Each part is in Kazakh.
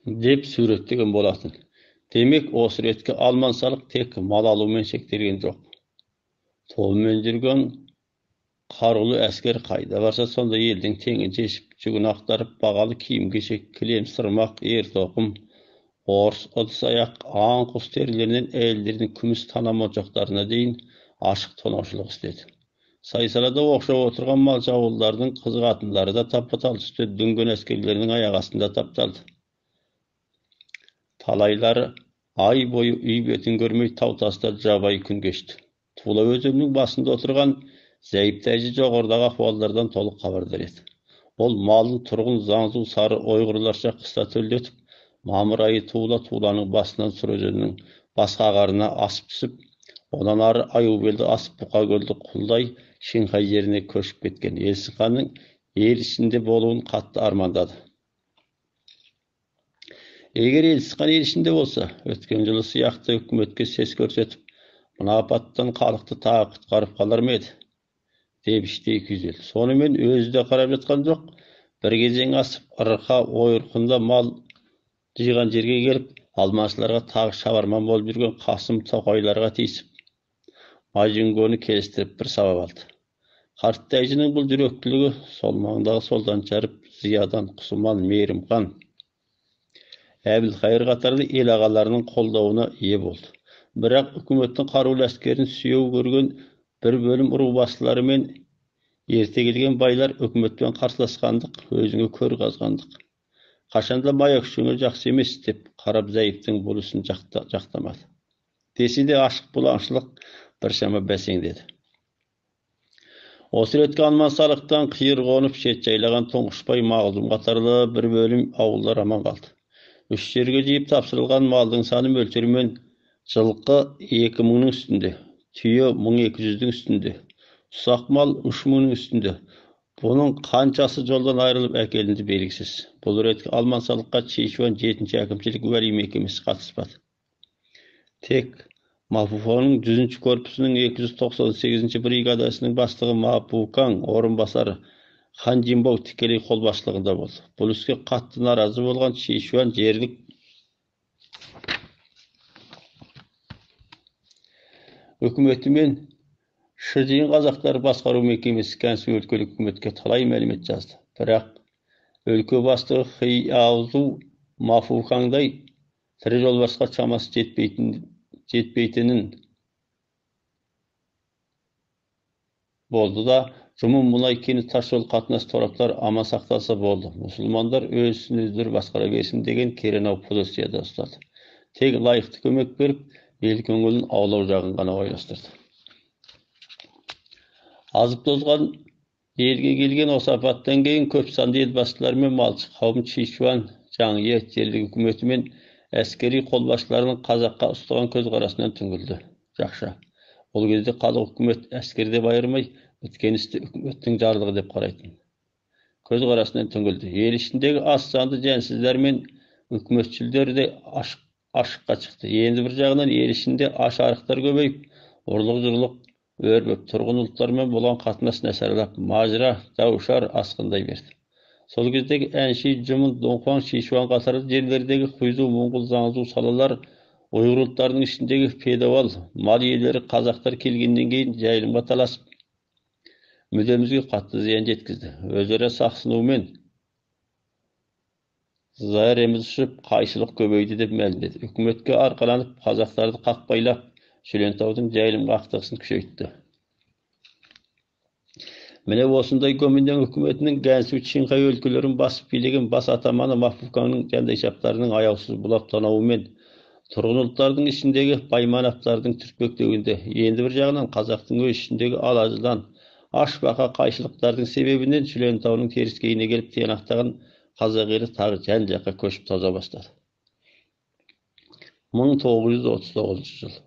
Деп суреттеген болатын. Демек, осы реткі алман салық тек мал алумен шектелген жоқ. Тобымен жүрген қарулы әскер қайда барса, сонда елдің теңін шешіп, жүгін ақтарып, бағалы киім-кешек, кілем, сырмақ, ер тоқым, орыс ыдыс-аяқ, аң құс терілерінен әйелдердің күміс тана моншақтарына дейін ашық тонаушылық істеді. Сай-салада оқшау отырған малшы ауылдардың қыз қатындары да тапа-тал түсті дүнген әскерлерінің аяқ астында тапталды. Талайлары ай бойы үй бетін көрмей тау таста жабайы күн кешті. Тула өзенінің басында отырған Зәйіп тәжі жоғарыдағы ахуалдардан толық хабардар еді. Ол малын тұрғын заңзу сары ойғырларша қыста төлдетіп, мамыр айы Тула-Туланың басынан Сұр өзенінің басқа ағарына асып түсіп, одан ары Аюбелді асып Бұқа көлді құлдай Шинхай жеріне көшіп кеткен Елсін ханның ел ішінде болуын қатты армандады. Егер Елсін хан ел ішінде болса, өткен жылы сияқты үкіметке сес көрсетіп, мына апаттан халықты тағы құтқарып қалар ма еді деп іштей күйзелді. Сонымен өзі де қарап жатқан жоқ, бір кезең асып, Ырқа Ойырқында мал жиған жерге келіп, алмашыларға тағы шабарман болып жүрген Қасым Тоқайларға тиісіп, Мажингоны келістіріп бір сабап алды. Қарт тәжінің бұл жүректілігі сол маңдағы Солтан Шәріп, Зиядан, Құсыман, Мейірімхан, Әбілқайыр қатарлы ел ағаларының қолдауына ие болды. Бірақ үкіметтің қарулы әскерін сүйеу көрген бір бөлім ру басшылары мен ерте келген байлар үкіметпен қарсыласқандық, өзіңе көр қазғандық. Қашанда маяк үшіңе жақсы емес деп қарап Зәйіптің бұл ісін жақтамады. Десе де ашық бұлаңшылық біршама бәсеңдеді. Осы ретке алман салықтан қиыр қонып шет жайлаған Тұңғышбай, Мағзұм қатарлы бір бөлім ауылдар аман қалды. Үш жерге жиып тапсырылған малдың саны мөлшерімен жылқы 2000-ның үстінде, түйе 1200-дің үстінде, ұсақ мал 3000-ның үстінде. Бұның қаншасы жолдан айырылып әкелінді белгісіз. Бұл ретке алман салыққа Чешуан 7-ші әкімшілік уәли мекемесі қатыспады. Тек Мафуфаның 100-ші корпусының 298-ші бригадасының бастығы Мапукаң орынбасары Хан Жинбау тікелей қолбасшылығында болды. Бұл іске қатты наразы болған Чешуан жерлік үкіметі мен Шыжиын қазақтар басқару мекемесі Гансу өлкелік үкіметке талай мәлімет жазды. Бірақ өлке бастығы Хи Аозу Мафукаңдай тірі жолбарысқа шамасы жетпейтінін болды да, Жұмын мұнай кені тас жол қатынас тораптар аман сақталса болды. Мұсылмандар өз ісін өздері басқара берсін деген керенау позицияда ұстады. Тек лайықты көмек беріп, ел көңілін аулау жағын ғана ойластырды. Азып тозған елге келген осы апаттан кейін көп санды ел басшылары мен малшы қауым Чишуан, Жаңия жерлік үкіметі мен әскери қолбасшыларының қазаққа ұстаған көзқарасынан түңілді. Жақша. Ол кезде халық үкімет әскер деп айырмай, біткен істі үкіметтің жарлығы деп қарайтын. Көзқарасынан түңілді. Ел ішіндегі аз санды жансыздар мен үкіметшілдер де ашыққа шықты. Енді бір жағынан ел ішінде аш арықтар көбейіп, ұрлық-жұрлық өрбіп, тұрғын ұлттармен болған қатынас нашарлап, мажыра, даушар асқындай берді. Сол кездегі Әнши, Жұмын, Доңхуан, Шишуан қатарлы жерлердегі Хуйзу, Моңғол, Заңзу салалар ұйғыр ұлттарының ішіндегі феодал мал иелері қазақтар келгеннен кейін жайылымға таласып, мүдемізге қатты зиян жеткізді. Өзара сақсынумен зәреміз ұшып, қайшылық көбейді деп мәлімдеді. Үкіметке арқаланып, қазақтарды қақпайлап, Шүлентаудың жайылымға ақтығысын күшейтті. Міне осындай Гоминдан үкіметінің Гансу, Чинхай өлкелерін басып билеген бас атаманы Мафукаңның жандайшаптарының аяусыз бұлап тонауымен тұрғын ұлттардың ішіндегі байманаптардың түртпектеуінде, енді бір жағынан қазақтың өз ішіндегі алажыдан аш бақа қайшылықтардың себебінен Шүлентауының теріскейіне келіп тиянақтаған қазақ елі тағы жан-жаққа көшіп тоза бастады. 1939 жыл.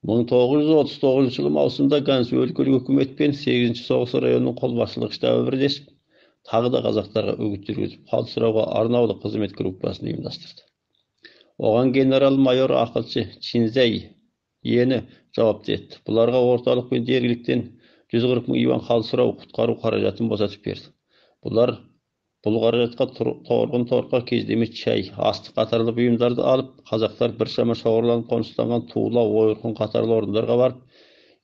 1939 жылы маусымда Гансу өлкелік үкімет пен 8-ші соғыс районының қолбасшылық штабы бірлесіп, тағы да қазақтарға үгіт жүргізіп, хал сұрауға арнаулы қызмет группасын ұйымдастырды. Оған генерал-майор ақылшы Чинзәй ені жауапты етті. Бұларға орталық пен жергіліктен 140 мың юан хал сұрау, құтқару қаражатын босатып берді. Бұлар Бұл қаражатқа торғын торқа кездеме шай, астық қатарлы бұйымдарды алып, қазақтар біршама шоғырланып қоныстанған Тула, Ойырқұм қатарлы орындарға барып,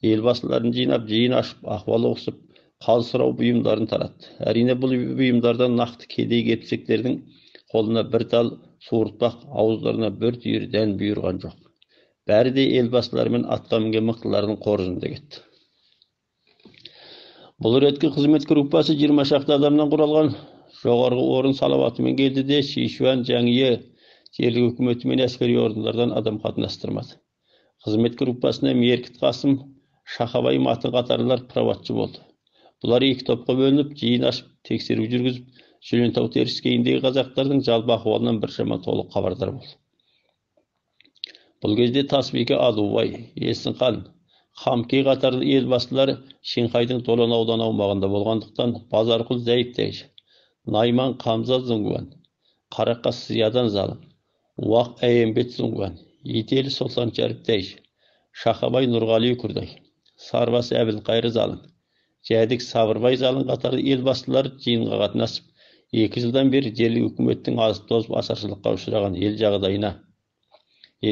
елбасыларын жинап, жиын ашып, ахуал ұғысып, қал сұрау бұйымдарын таратты. Әрине, бұл бұйымдардан нақты кедей кепсектердің қолына бір тал суыртпақ, ауыздарына бір түйір дән бұйырған жоқ. Бәрі де елбасылар мен атқа мінген мықтылардың қоржынында кетті. Бұл реткі қызмет группасы 20 шақты адамнан құралған жоғарғы орын салауатымен келді де, Сичуан, Жаңйе жерлік үкіметі мен әскери орындардан адам қатынастырмады. Қызмет группасына Меркіт Қасым, Шахабай Матын қатарлылар проводшы болды. Бұлар екі топқа бөлініп, жиын ашып, тексеру жүргізіп, Шүлентау теріскейіндегі қазақтардың жалпы ахуалынан біршама толық хабардар болды. Бұл кезде Тасбике Адубай, Есінхан, Хамки қатарлы елбасылар Шыңқайдың Долан ауданы аумағында болғандықтан Базарқұл Зәйіптәйші, Найман Қамза Зұңгуан, Қараққа Сыядан Залым, Уақ Әйембет Зұңгуан, Етелі Сұлтан Шәріптәйші, Шахабай Нұрғали Күрдай, Сарбас Әбілқайыр Залым, Жәдік Сабырбай Залым қатарлы елбасылар жиынға қатынасып, 2 жылдан бері жерлік үкіметтің азып-тозып ашаршылыққа ұшыраған ел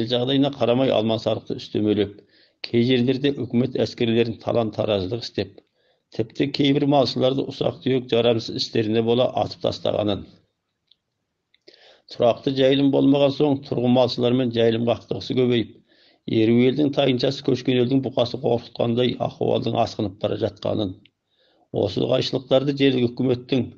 жағдайына қарамай алман салықты үстемелеп, кей жерлерде үкімет әскерлерін талан-тараждық істеп, тіпті кейбір малшыларды ұсақ-түйек жарамсыз істеріне бола атып тастағанын, тұрақты жайылым болмаған соң тұрғын малшылармен жайылым қақтығысы көбейіп, еру елдің тайыншасы көшкен елдің бұқасы қорқытқандай ахуалдың асқынып бара жатқанын, осы қайшылықтарды жерлік үкіметтің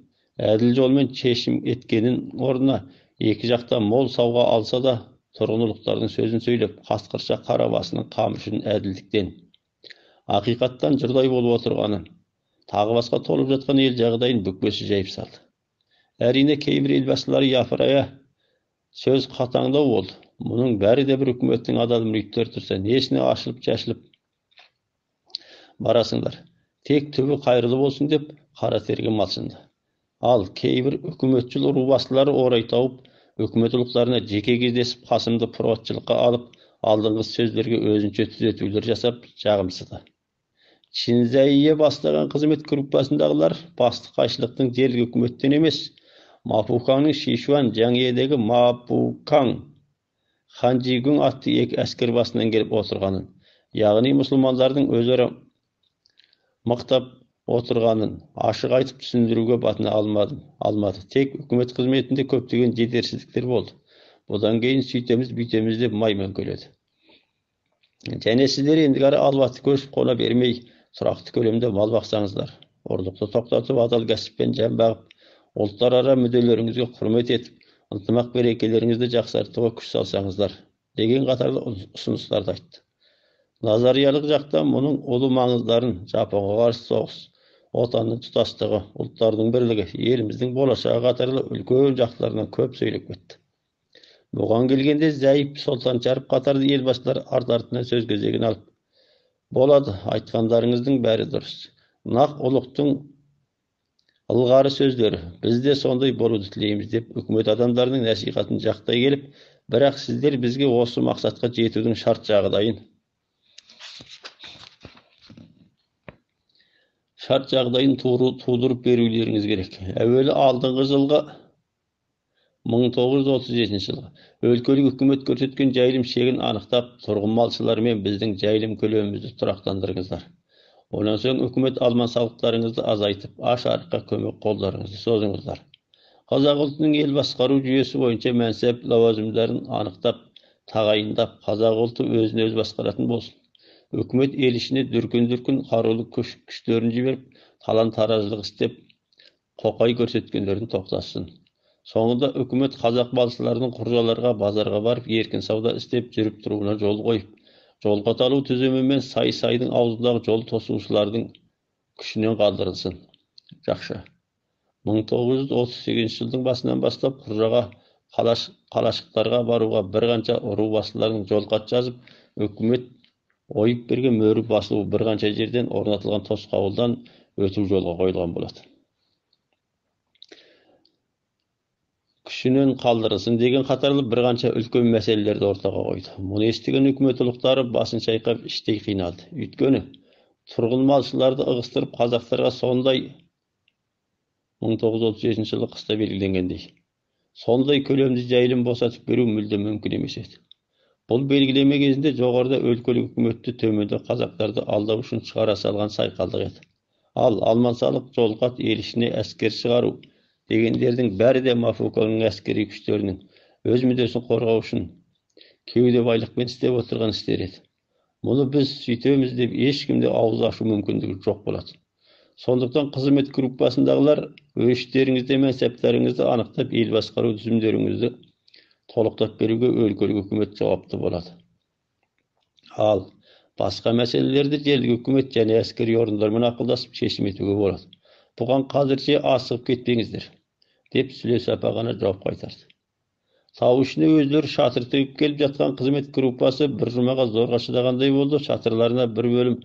әділ жолмен шешім еткенін орнына екі жақтан мол сауға алса да тұрғын ұлықтардың сөзін сөйлеп, қасқырша қара басының қамы үшін әділдіктен, ақиқаттан жұрдай болып отырғанын, тағы басқа толып жатқан ел жағдайын бүкпесі жайып салды. Әрине, кейбір елбасылары япырая сөз қатаңдау болды. Мұның бәрі де бір үкіметтің адал мүриттері тұрса, несіне ашылып шашылып барасыңдар? Тек түбі қайырлы болсын деп қара терге малшынды. Ал кейбір үкіметшіл рубасылары орай тауып, үкімет ұлықтарына жеке кездесіп, Қасымды проводшылыққа алып, алдыңғы сөздерге өзінше түзетулер жасап, жағымсыды. Чинзәйе бастаған қызмет группасындағылар басты қайшылықтың жерлік үкіметтен емес, Мапукаңның Сичуан, Жаңйедегі Мапукаң, Ханжигүн атты екі әскер басынан келіп отырғанын, яғни мұсылмандардың өзара мықтап отырғанын ашық айтып түсіндіруге батына алмады. Тек үкімет қызметінде көптеген жетерсіздіктер болды. Бұдан кейін сөйтеміз, бүйтеміз деп майман күледі. Және сіздер ендігәрі албасты көшіп қона бермей, тұрақты көлемде мал бақсаңыздар, ұрлықты тоқтатып, адал кәсіппен жан бағып, ұлттарара мүдделеріңізге құрмет етіп, ынтымақ берекелеріңізді жақсартуға күш салсаңыздар деген қатарлы ұсыныстарды айтты. Назариялық жақтан мұның ұлы маңыздарын Жапонға қарсы соғыс, отанның тұтастығы, ұлттардың бірлігі, еліміздің болашағы қатарлы үлкен жақтарынан көп сөйлеп кетті. Бұған келгенде Зәйіп, Сұлтан Шәріп қатарлы елбасылар арт-артынан сөз кезегін алып, болады, айтқандарыңыздың бәрі дұрыс. Нақ ұлықтың ылғары сөздері, біз де сондай болуды тілейміз деп үкімет адамдарының насихатын жақтай келіп, бірақ сіздер бізге осы мақсатқа жетудің шарт жағдайын тудырып берулеріңіз керек. Әуелі алдыңғы жылғы 1937 жылғы өлкелік үкімет көрсеткен жайылым шегін анықтап, тұрғын малшылармен біздің жайылым көлемімізді тұрақтандырыңыздар. Онан соң үкімет алман салықтарыңызды азайтып, аш арыққа көмек қолдарыңызды созыңыздар. Қазақ ұлтының ел басқару жүйесі бойынша мәнсап лауазымдарын анықтап, тағайындап, қазақ ұлты өзін өзі басқаратын болсын. Үкімет ел ішіне дүркін-дүркін қарулы күштерін жіберіп, талан-тараждық істеп, қоқай көрсеткендерін тоқтатсын. Соңында үкімет қазақ малшыларының құржаларға, базарға барып, еркін сауда істеп жүріп тұруына жол қойып, жолға талу түзімімен сай-сайдың аузындағы жол тосушылардың күшінен қалдырылсын. Жақсы. 1938 жылдың басынан бастап Құржаға, қалашықтарға баруға бір қанша ру басшыларының жолхат жазып, үкімет ойып берген мөрі басылу бір қанша жерден орнатылған тосқауылдан өту жолға қойылған болады. Күшінен қалдырылсын деген қатарлы бір қанша үлкен мәселелерді ортаға қойды. Мұны естіген үкімет ұлықтары басын шайқап іштей қиналды. Өйткені тұрғын малшыларды ығыстырып қазақтарға сондай 1937 жылы қыста белгіленгендей. Сондай көлемді жайылым босатып беру мүлде мүмкін емес еді. Бұл белгілеме кезінде жоғарыда өлкелік үкіметті, төменде қазақтарды алдау үшін шығара салған сайқалдық еді. Ал алмансалық, жолқат, ел ішіне әскер шығару дегендердің бәрі де Мафуканың әскери күштерінің өз мүддесін қорғау үшін кеуде байлықпен істеп отырған істер еді. Мұны біз сөйтеміз деп ешкімде ауыз ашу мүмкіндігі жоқ болады. Сондықтан қызмет группасындағылар өштеріңізді, мәнсәптарыңызды анықтап, ел басқару түзімдеріңізді толықтап беруге өлкелік үкімет жауапты болады. Ал басқа мәселелерді жергілікті үкімет және әскери орындармен ақылдасып шешім етуге болады. Бұған қазірше асығып кетпеңіздер, деп Сүле Сапа ғана жауап қайтарды. Тау ішіне өздері шатыр тігіп келіп жатқан қызмет группасы бір жұмаға зорға шыдағандай болды. Шатырларына бір бөлім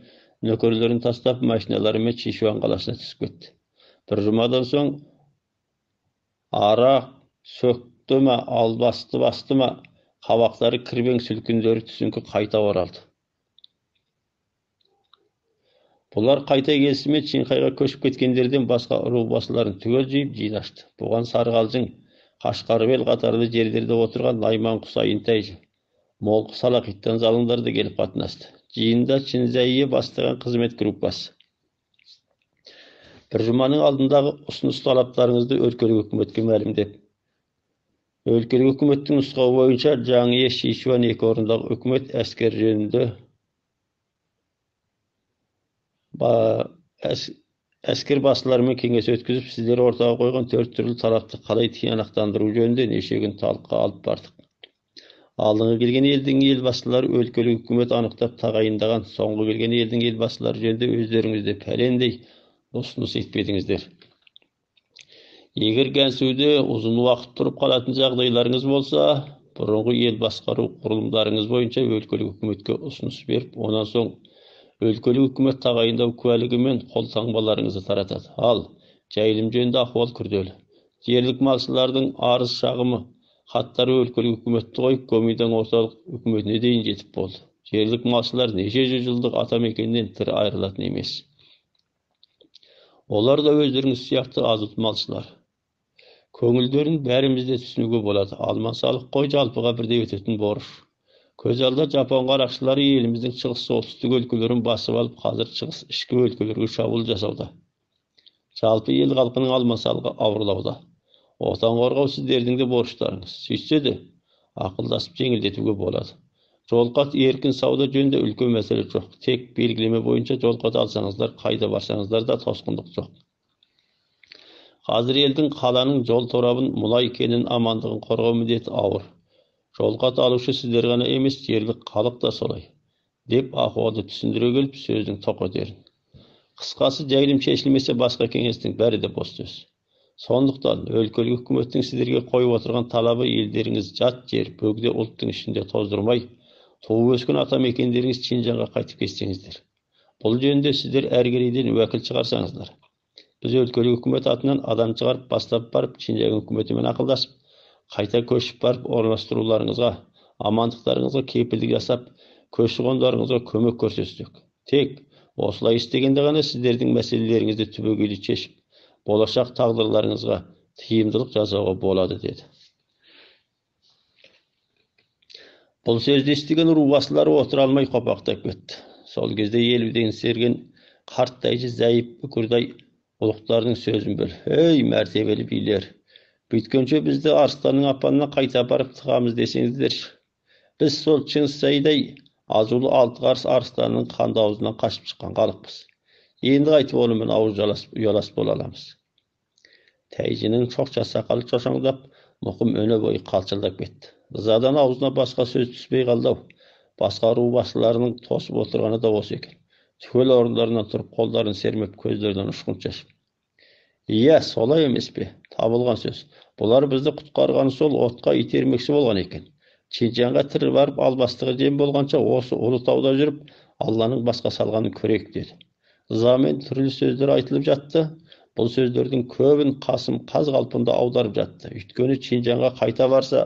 нөкерлерін тастап, машиналарымен Чишуан қаласына түсіп кетті. Бір жұмадан соң ара сөкті ма, албасты басты ма, қабақтары кірбең, сүлкіндері түсіңкі қайта оралды. Бұлар қайта келісімен Чинқайға көшіп кеткендерден басқа ру басыларын түгел жиып жиын ашты. Бұған Сарғалжың, Қашқарбел қатарлы жерлерде отырған Найман Құсайын тәйжі, Молқы Салақиттан залымдар да келіп қатынасты. Жиында Чинзәйе бастаған қызмет группасы. Бір жұманың алдындағы ұсыныс талаптарыңызды өлкелік үкіметке мәлімдеп, өлкелік үкіметтің нұсқауы бойынша Жаңие, Шишуан екі орындағы үкімет әскер жөнінде әскер басшыларымен кеңес өткізіп, сіздер ортаға қойған төрт түрлі талапты қалай тиянақтандыру жөнінде неше күн талқыға алып бардық. Алдыңғы келген елдің ел басшылары өлкелік үкімет анықтап тағайындаған, соңғы келген елдің ел басшылары жөнінде өздеріңіз де пәлендей ұсыныс етпедіңіздер. Егер Гәнсуде ұзын уақыт тұрып қалатын жағдайларыңыз болса, бұрынғы ел басқару құрылымдарыңыз бойынша өлкелік үкіметке ұсыныс беріп, онан соң өлкелік үкімет тағайындау куәлігімен қолтаңбаларыңызды таратады. Ал жайылым жөнінде ахуал күрделі. Жерлік малшылардың арыз шағымы хаттары өлкелік үкіметті қойып, Гоминдаң орталық үкіметіне дейін жетіп болды. Жерлік малшылар неше жүз жылдық атамекеннен тірі айырылатын емес. Олар да өздеріңіз сияқты азут малшылар. Көңілдерін бәріміз де түсінуге болады. Алмансалық қой жалпыға бірдей өтетін борыш. Көз алда жапон қарақшылары еліміздің шығыс солтүстік өлкелерін басып алып, қазір шығыс ішкі өлкелерге шабуыл жасауда. Жалпы ел халқының алмансалығы ауырлауда. Отан қорғау сіздердің де борыштарыңыз. Сөйтсе де ақылдасып жеңілдетуге болады. Жолқат еркін сауда жөнінде үлкен мәселе жоқ. Тек белгілеме бойынша жолқат алсаңыздар, қайда барсаңыздар да тосқындық жоқ. Қазір елдің, қаланың жол торабын, мұнай кенін амандығын қорғау міндеті ауыр. Жолқат алушы сіздер ғана емес, жерлік халық та солай, деп ахуалды түсіндіре келіп, сөздің тоқ етерін. Қысқасы, жайылым шешілмесе басқа кеңестің бәрі де бос сөз. Сондықтан өлкелік үкіметтің сіздерге қойып отырған талабы елдеріңіз жат жер, бөгде ұлттың ішінде тоздырмай, туып өскен ата мекендеріңіз Шинжаңға қайтып кетсеңіздер. Бұл жөнінде сіздер әргерейден уәкіл шығарсаңыздар. Біз өлкелік үкімет атынан адам шығарып, бастап барып, Шинжаң үкіметімен ақылдасып, қайта көшіп барып орналастыруларыңызға, амандықтарыңызға кепілдік жасап, көші-қондарыңызға көмек көрсетсек. Тек осылай істегенде ғана сіздердің мәселелеріңізді түбегейлі шешіп, болашақ тағдырларыңызға тиімділік жасауға болады, деді. Бұл сөзді естіген ру басылары отыра алмай қопақтап кетті. Сол кезде елуден серген қарт тәйжі Зәйіп Үкірдай ұлықтардың сөзін бөл. Ей, мәртебелі билер, бүйткенше бізді арыстанның апанына қайта апарып тығамыз десеңіздерші. Біз сол Чыңсайдай азулы алты қарыс арыстанның қанды аузынан қашып шыққан халықпыз. Енді қайтып онымен ауыз жаласып, ұялас бола аламыз. Тәйжінің шоқша сақалы шошаңдап, мұқым өне бойы қалшылдап кетті. Ызадан аузына басқа сөз түспей қалды-ау. Басқа ру басшыларының тосып отырғаны да осы екен. Түгел орындарынан тұрып, қолдарын сермеп, көздерінен ұшқын шашып. Иә, солай емес пе? Табылған сөз. Бұлар бізді құтқарғаны сол отқа итермекші болған екен. Шинжаңға тірі барып, албастыға жем болғанша осы ұлы тауда жүріп, Алланың басқа салғанын көрейік, деді. Ызамен түрлі сөздер айтылып жатты. Бұл сөздердің көбін Қасым қаз қалпында аударып жатты. Өйткені Шинжаңға қайта барса,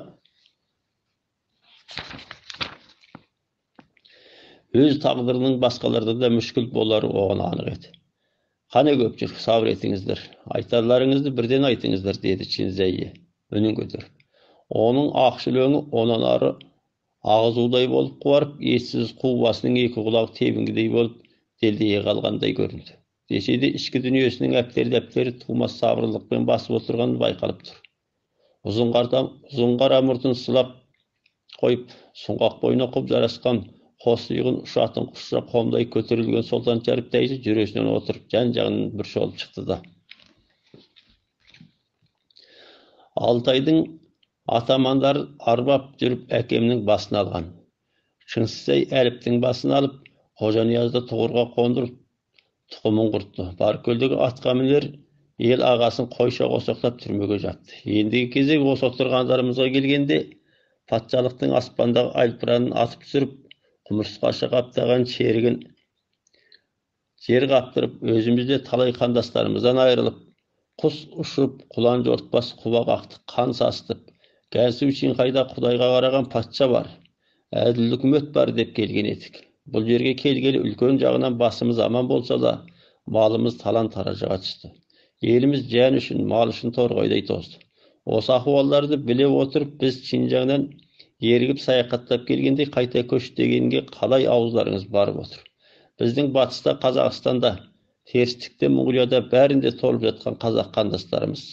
өз тағдырының басқаларда да мүшкіл болары оған анық еді. Қане көпшілік, сабыр етіңіздер, айтарларыңызды бірден айтыңыздар, деді Чинзәйе үнін көтеріп. Оның ақшыл өңі онан ары ағызудай болып қуарып, ессіз қу басының екі құлағы тебінгідей болып делдейе қалғандай көрінді. Десе де ішкі дүниесінің әптер-дәптері тумас сабырлықпен басып отырғаны байқалып тұр. Ұзын қара мұртын сылап қойып, сұңғақ бойына құп жарасқан қос иығын ұшатын құсша қомдай көтерілген Солтан Шәріп тәйжі жүресінен отырып, жан-жағын бір шолып шықты да. Алтайдың атамандары арбап жүріп әкемнің басын алған. Шыңсызай Әліптің басын алып, Қожаниязды тұғырға қондырып, тұқымын құртты. Баркөлдегі атқамінер ел ағасын қойша қосақтап түрмеге жапты. Ендігі кезек осы отырғандарымызға келгенде, патшалықтың аспандағы альпыранын атып түсіріп, құмырсқаша қаптаған шерігін жер қаптырып, өзімізде талай қандастарымыздан айырылып, құс ұшып, құлан жортпас құба қақты қан сасытып, Гәнсу Чинқайда Құдайға қараған патша бар, әділ үкімет бар деп келген едік. Бұл жерге келгелі үлкен жағынан басымыз аман болса да, малымыз талан-таражға түсті. Еліміз жан үшін, мал үшін торғайдай тозды. Осы ахуалдарды біле отырып, біз Шинжаңнан ерігіп саяхаттап келгенде қайта көш дегенге қалай ауыздарыңыз барып отыр? Біздің батыста, Қазақстанда, терістікте, Моңғолияда бәрінде толып жатқан қазақ қандастарымыз,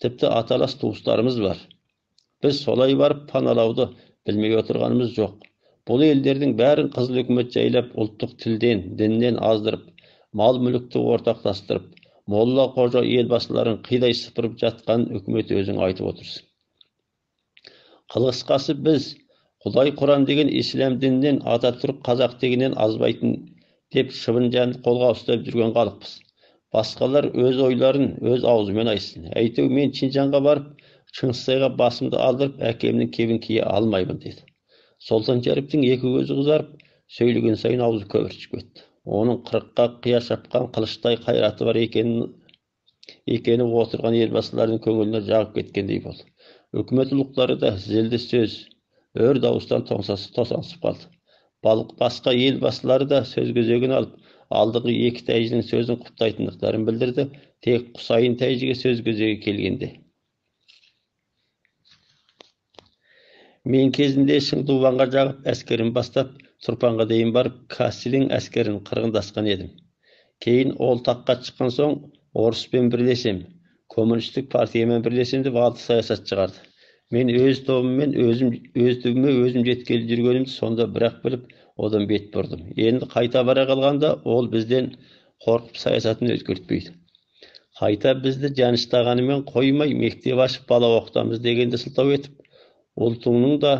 тіпті аталас туыстарымыз бар. Біз солай барып паналауды білмей отырғанымыз жоқ. Бұл елдердің бәрін қызыл үкімет жайлап, ұлттық тілден, діннен аздырып, мал мүлікті ортақтастырып, молла қожа елбасыларын қидай сыпырып жатқан үкімет өзің айтып отырсың. Қылғысқасы біз Құдай Құран деген ислам дінінен, Ататүрік қазақ дегеннен азбайтын деп шыбын жанды қолға ұстап жүрген халықпыз. Басқалар өз ойларын өз аузымен айтсын. Әйтеу мен Шинжаңға барып, Шыңғысайға басымды алдырып, әкемнің кебін кие алмаймын, деді. Солтан Шәріптің екі көзі қызарып, сөйлеген сайын аузы көбіршіп кетті. Оның 40-қа қия шапқан қылыштай қайраты бар екені отырған елбасылардың көңіліне жағып кеткендей болды. Үкімет ұлықтары да зілді сөз, өр дауыстан тосаңсып қалды. Басқа елбасылары да сөз кезегін алып, алдыңғы екі тәйжінің сөзін құптайтындықтарын білдірді. Тек Құсайын тәйжіге сөз кезегі келгенде. Мен кезінде Шыңдуванға жағып, әскерін бастап, Тұрпанға дейін барып, Кассилің әскерін қырғындасқан едім. Кейін ол таққа шыққан соң, орыспен бірлесем, коммунистік партиямен бірлесем деп алты саясат шығарды. Мен өз тобыммен өз түбіме өзім жеткелі жүргенімді сонда бірақ біліп, одан бет бұрдым. Енді қайта бара қалғанда ол бізден қорқып саясатын өзгертпейді. Қайта бізді жаныштағанымен қоймай, мектеп ашып бала оқытамыз дегенді сылтау етіп, ұлтыңның да,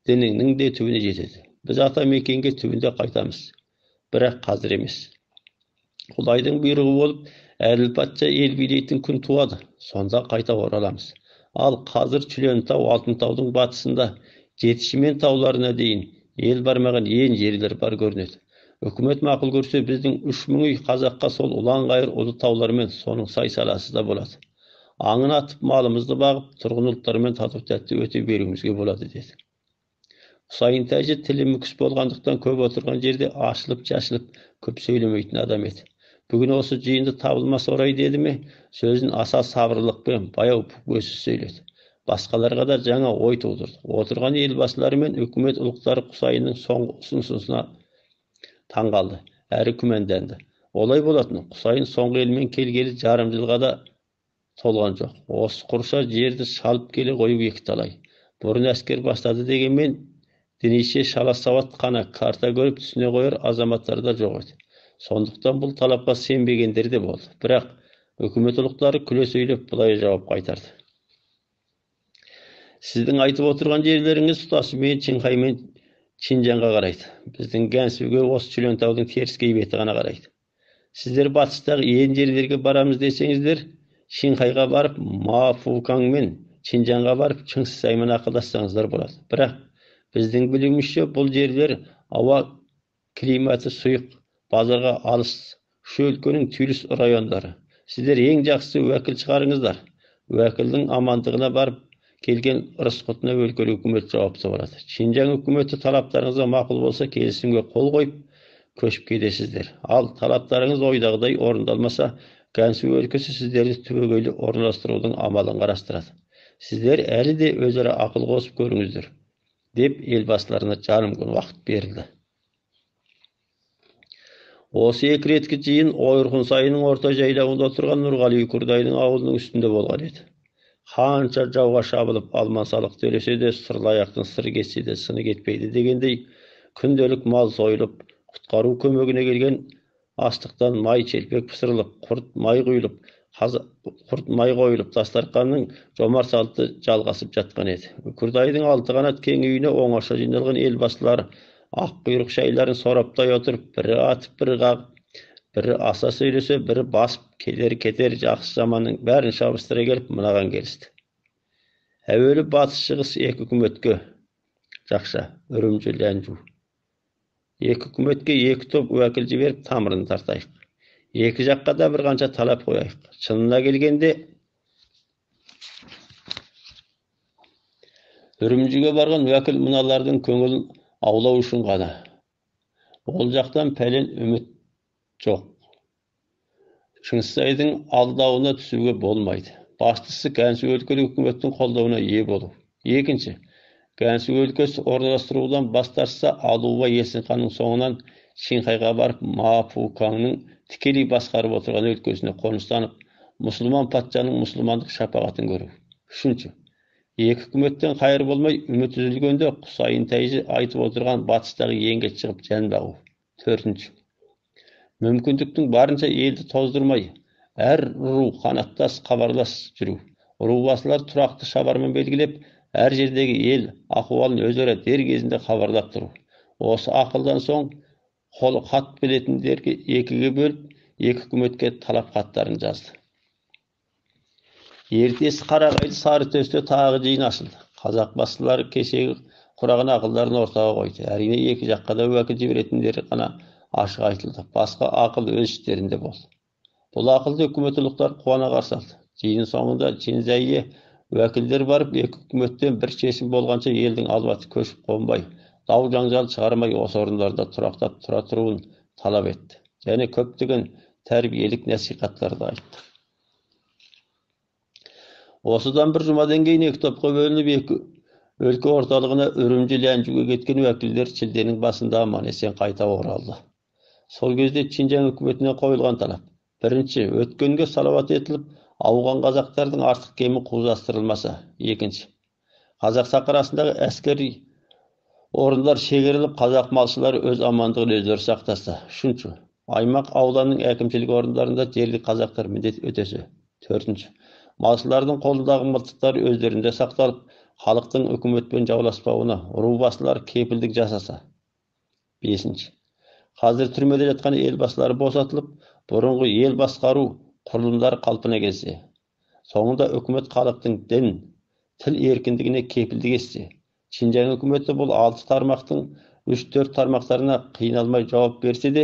дініңнің де түбіне жетеді. Біз ата мекенге түбінде қайтамыз, бірақ қазір емес. Құдайдың бұйрығы болып, әділ патша ел билейтін күн туады, сонда қайта ораламыз. Ал қазір Шүлентау, Алтынтаудың батысында Жетішімен тауларына дейін ел бармаған ең жерлер бар көрінеді. Үкімет мақұл көрсе, біздің 3000 үй қазаққа сол ұлан-ғайыр ұлы таулармен соның сай-саласы да болады. Аңын атып, малымызды бағып, тұрғын ұлттармен тату тәтті өте беруімізге болады, деді. Құсайын тәжі тілі мүкіс болғандықтан көп отырған жерде ашылып-шашылып көп сөйлемейтін адам еді. Бүгін осы жиынды табылмас орай деді ме, сөзін аса сабырлықпен баяу бүкпесіз сөйледі. Басқаларға да жаңа ой тудырды. Отырған елбасылары мен үкімет ұлықтары Құсайынның соңғы ұсынысына таң қалды, әрі күмәнданды. Олай болатын, Құсайын соңғы елмен келгелі жарым жылға да толған жоқ. Осы құрша жерді шалып келе қою екі талай. Бұрын әскер бастады дегенмен, дінеше шала сауат қана карта көріп түсіне қояр азаматтар да жоқ еді. Сондықтан бұл талапқа сенбегендер де болды. Бірақ үкімет ұлықтары күле сөйлеп былай жауап қайтарды. Сіздің айтып отырған жерлеріңіз тұтасымен Чинхай мен Шинжаңға қарайды. Біздің Гәнсуге осы Шүлентаудың теріскей беті ғана қарайды. Сіздер батыстағы ең жерлерге барамыз десеңіздер, Шинхайға барып, Ма Фукаң мен Шинжаңға барып, Шыңғысаймен ақылдассаңыздар болады. Бірақ біздің білуімізше, бұл жерлер ауа климаты сұйық, базарға алыс, үш өлкенің түйіліс райондары. Сіздер ең жақсы уәкіл шығарыңыздар. Уәкілдің амандығына барып келген ырыс-құтына өлкелік үкімет жауапты болады. Шинжаң үкіметі талаптарыңызға мақұл болса, келісімге қол қойып көшіп кетесіздер. Ал талаптарыңыз ойдағыдай орындалмаса, Гәнсу өлкесі сіздерді түбегейлі орналастырудың амалын қарастырады. Сіздер әлі де өзара ақыл қосып көріңіздер, деп елбасыларына жарым күн уақыт берілді. Осы екі реткі жиын Ойырқұн сайының орта жайлауында отырған Нұрғали Үкірдайдың ауылының үстінде болған еді. Қанша жауға шабылып алман салық төлесе де, сырлы аяқтың сыры кетсе де сыны кетпейді дегендей, күнделік мал сойылып, құтқару көмегіне келген астықтан май челпек пісіріліп, құрт май құйылып, құрт май қойылып, дастарқанның жомарт салты жалғасып жатқан еді. Үкірдайдың алты қанат кең үйіне оңаша жиналған елбасылар ақ құйрық шайларын сораптай отырып, бірі атып, бірі қағып, бірі аса сөйлесе, бірі басып, келер кетер жақсы жаманның бәрін шабыстыра келіп мынаған келісті. Әуелі батыс шығыс екі үкіметке, жақша, Үрімжі, Ләнжу. Екі үкіметке екі топ уәкіл жіберіп тамырын тартайық. Екі жаққа да бір қанша талап қояйық. Шынына келгенде Үрімжіге барған уәкіл мыналардың көңілін аулау үшін ғана. Ол жақтан пәлен үміт жоқ. Шыңғысайдың алдауына түсуге болмайды. Бастысы Гәнсу өлкелік үкіметтің қолдауына ие болу. Екінші, Гәнсу өлкесі орналастырудан бас тартса, Алуба Есім ханның соңынан Шинхайға барып, Ма Пукаңның тікелей басқарып отырған өлкесіне қоныстанып, мұсылман патшаның мұсылмандық шапағатын көру. Үшінші, екі үкіметтен қайыр болмай үміт үзілгенде Құсайын тәйжі айтып отырған батыстағы еңге шығып жан бағу. Төртінші, мүмкіндіктің барынша елді тоздырмай, әр ру қанаттас хабарлас жүру. Рубасылар тұрақты шабарман белгілеп, әр жердегі ел ахуалын өзара дер кезінде хабарлап тұру. Осы ақылдан соң қолы хат білетіндерге екіге бөліп, екі үкіметке талап хаттарын жазды. Ертесі Қарағайлы Сарытөсте тағы жиын ашылды. Қазақ басшылары кешегі құраған ақылдарын ортаға қойды. Әрине, екі жаққа да уәкіл жіберетіндері ғана ашық айтылды. Басқа ақыл өз іштерінде болды. Бұл ақылды үкімет ұлықтары қуана қарсы алды. Жиын соңында Чинзәйге уәкілдер барып, екі үкіметтен бір шешім болғанша елдің албаты көшіп қонбай, дау жаңжал шығармай осы орындарда тұрақтап тұра тұруын талап етті. Және көптеген тәрбиелік насихаттарды айтты. Осыдан бір жұмадан кейін екі топқа бөлініп, екі өлке орталығына Үрімжі Ләнжуге кеткен уәкілдер шілденің басында аман есен қайта оралды. Сол кезде Чинжаң үкіметіне қойылған талап. Бірінші, өткенге салауат етіліп, ауған қазақтардың артық кемі қуздастырылмаса. Екінші, қазақ сақарасындағы әскери орындар шегеріліп, қазақ малшылары өз амандығын өздері сақтаса. Үшінші, аймақ ауданның әкімшілік орындарында жерлік қазақтар міндет өтесе. Төртінші, малшылардың қолындағы мылтықтар өздерінде сақталып, халықтың үкіметпен жауласпауына рубасылар кепілдік жасаса. Бесінші, қазір түрмеде жатқан елбасылары босатылып, бұрынғы ел басқару құрылымдары қалпына келсе. Соңында үкімет халықтың дін, тіл еркіндігіне кепілдік етсе. Шинжаң үкіметі бұл 6 тармақтың 3-4 тармақтарына қиналмай жауап берсе де,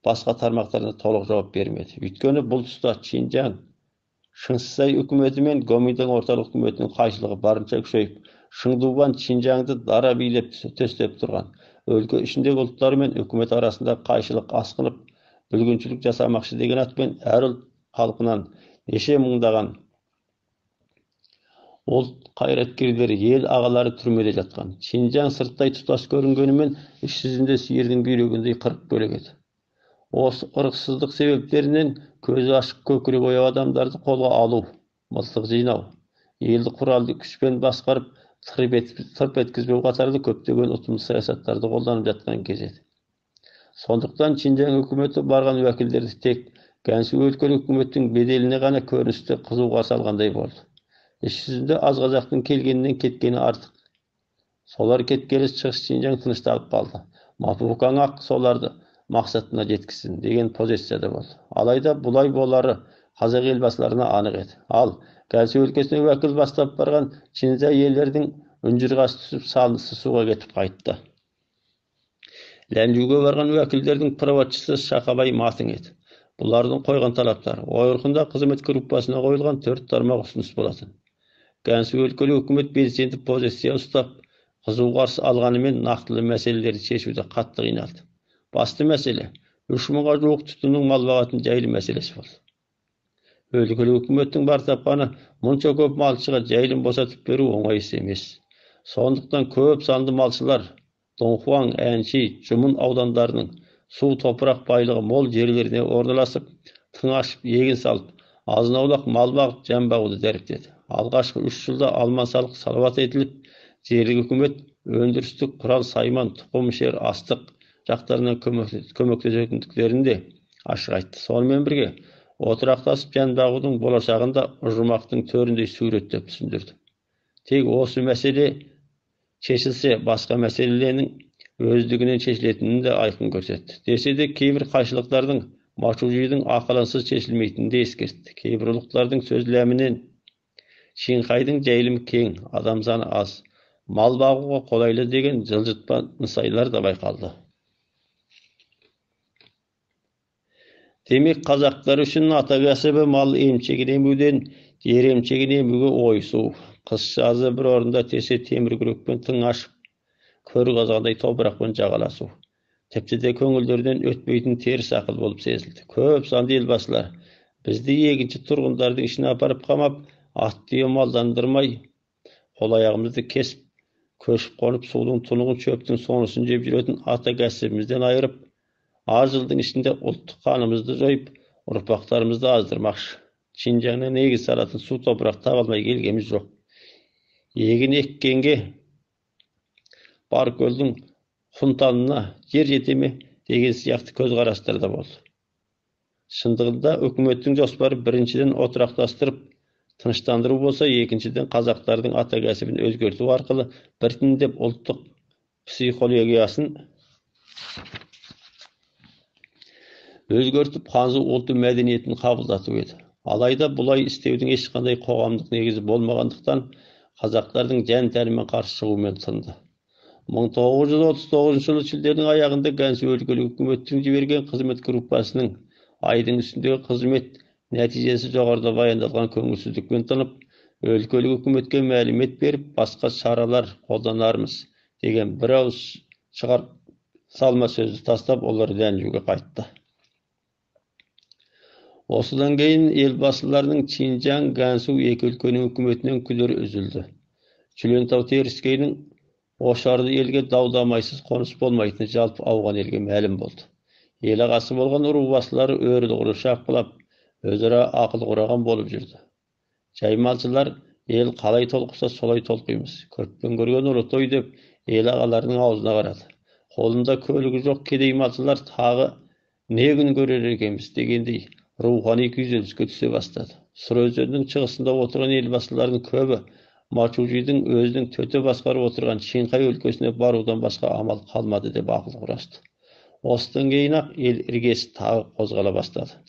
басқа тармақтарына толық жауап бермеді. Өйткені бұл тұста Шинжаң Шыңғысай үкіметі мен Гоминдаң орталық үкіметінің қайшылығы барынша күшейіп, Шыңдубан Шинжаңды дара билеп төстеп тұрған. Өлке ішіндегі ұлттар мен үкімет арасында қайшылық асқынып, бүлгіншілік жасамақшы деген атпен әр ұлт халқынан неше мыңдаған ұлт қайраткерлері, ел ағалары түрмеде жатқан. Шинжаң сырттай тұтас көрінгенімен іш жүзінде сиырдың бүйрегіндей қырық бөлек еді. Осы ырықсыздық себептерінен көзі ашық көкірек ояу адамдарды қолға алу, мылтық жинау, елді құралды күшпен басқарып, тырп еткізбеу қатарлы көптеген ұтымды саясаттарды қолданып жатқан кез еді. Сондықтан Шинжаң үкіметі барған уәкілдерді тек Гәнсу өлкелік үкіметтің беделіне ғана көріністі қызу қарсы алғандай болды. Іш жүзінде аз қазақтың келгенінен кеткені артық. Солар кеткелі Шығыс Шинжаң тынышталып қалды. Мапукаң ақ соларды мақсатына жеткізсін деген позицияда болды. Алайда бұлай болары қазақ елбасыларына анық еді. Ал Гәнсу өлкесіне уәкіл бастап барған Чинзә елдердің үнжұрғасы түсіп, салынысы суға кетіп қайтты. Ләнжуге барған уәкілдердің проводшысы Шақабай Матың еді. Бұлардың қойған талаптары Ойырқында қызмет группасына қойылған 4 тармақ ұсыныс болатын. Гәнсу өлкелік үкімет белсенді позиция ұстап, қызу қарсы алғанымен нақтылы мәселелерді шешуде қатты қиналды. Басты мәселе 3000-ға жуық түтіннің мал бағатын жайлы мәселесі болды. Өлкелік үкіметтің бар тапқаны мұнша көп малшыға жайылым босатып беру оңай іс емес. Сондықтан көп санды малшылар Донхуаң, Әнши, Жұмын аудандарының су топырақ байлығы мол жерлеріне орналасып, тың ашып, егін салып, азын-аулақ мал бағып, жан бағуды дәріптеді. Алғашқы 3 жылда алман салық салауат етіліп, жерлік үкімет өндірістік құрал сайман, тұқым ішер, астық жақтарынан көмектесетіндіктерін де ашық айтты. Сонымен бірге отырақтасып жан бағудың болашағын да ұжымақтың төріндей суреттеп түсіндірді. Тек осы мәселе шешілсе, басқа мәселенің өздігінен шешілетінін де айқын көрсетті. Десе де кейбір қайшылықтардың Мачужидің ақылынсыз шешілмейтінін де ескертті. Кейбір ұлықтардың сөз ләмінен Шинхайдың жайылымы кең, адам саны аз, мал бағуға қолайлы деген жылжытпа нысайлар да байқалды. Демек, қазақтар үшін ата кәсібі мал емшегін емуден жер емшегін емуге ойысу, қыс жазы бір орында тесе темір күрекпен тың ашып, көр қазғандай топырақпен жағаласу. Тіпті де көңілдерінен өтпейтін теріс ақыл болып сезілді. Көп санды елбасылар бізді егінші тұрғындардың ішіне апарып қамап, ат түйе малдандырмай, қол аяғымызды кесіп, көшіп қонып, судың тұнығын, шөптің сонысын жеп жүретін ата кәсібімізден айырып, аз жылдың ішінде ұлттық қанымызды жойып, ұрпақтарымызды аздырмақшы. Шинжаңнан егіс салатын су топырақ таба алмай келгеніміз жоқ. Егін еккенге Баркөлдің құнтанына жер жете ме деген сияқты көзқарастар да болды. Шындығында үкіметтің жоспары біріншіден отырақтастырып, тыныштандыру болса, екіншіден қазақтардың ата кәсібін өзгерту арқылы біртіндеп ұлттық психологиясын өзгертіп, қанзу ұлты мәдениетін қабылдату еді. Алайда бұлай істеудің ешқандай қоғамдық негізі болмағандықтан қазақтардың жан тәнімен қарсы шығумен тынды. 1939 жылы шілденің аяғында Гансу өлкелік үкіметтің жіберген қызмет группасының айдың үстіндегі қызмет нәтижесі жоғарыда баяндалған көңілсіздікпен тынып, өлкелік үкіметке мәлімет беріп, басқа шаралар қолданармыз деген бір ауыз шығарып салма сөзді тастап, олар Ләнжуге қайтты. Осыдан кейін елбасыларының Шинжаң, Гансу екі өлкенің үкіметінен күдері үзілді. Чүлентау теріскейінің ошарды елге дау-дамайсыз қоныс болмайтыны жалпы ауған елге мәлім болды. Ел ағасы болған ру басылары өрді-құры шапқылап, өзара ақыл құраған болып жүрді. Жаймалшылар ел қалай толқыса солай толқимыз, көппен көрген ұлы той деп ел ағаларының аузына қарады. Қолында көлігі жоқ кедей малшылар тағы не күн көрер екенбіз дегендей рухани күйзеліске түсе бастады. Сыр өзенінің шығысында отырған елбасыларының көбі Мачужидің өзінің төте басқарып отырған Шинхай өлкесіне барудан басқа амал қалмады деп ақыл құрасты. Осыдан кейін ақ ел іргесі тағы қозғала бастады.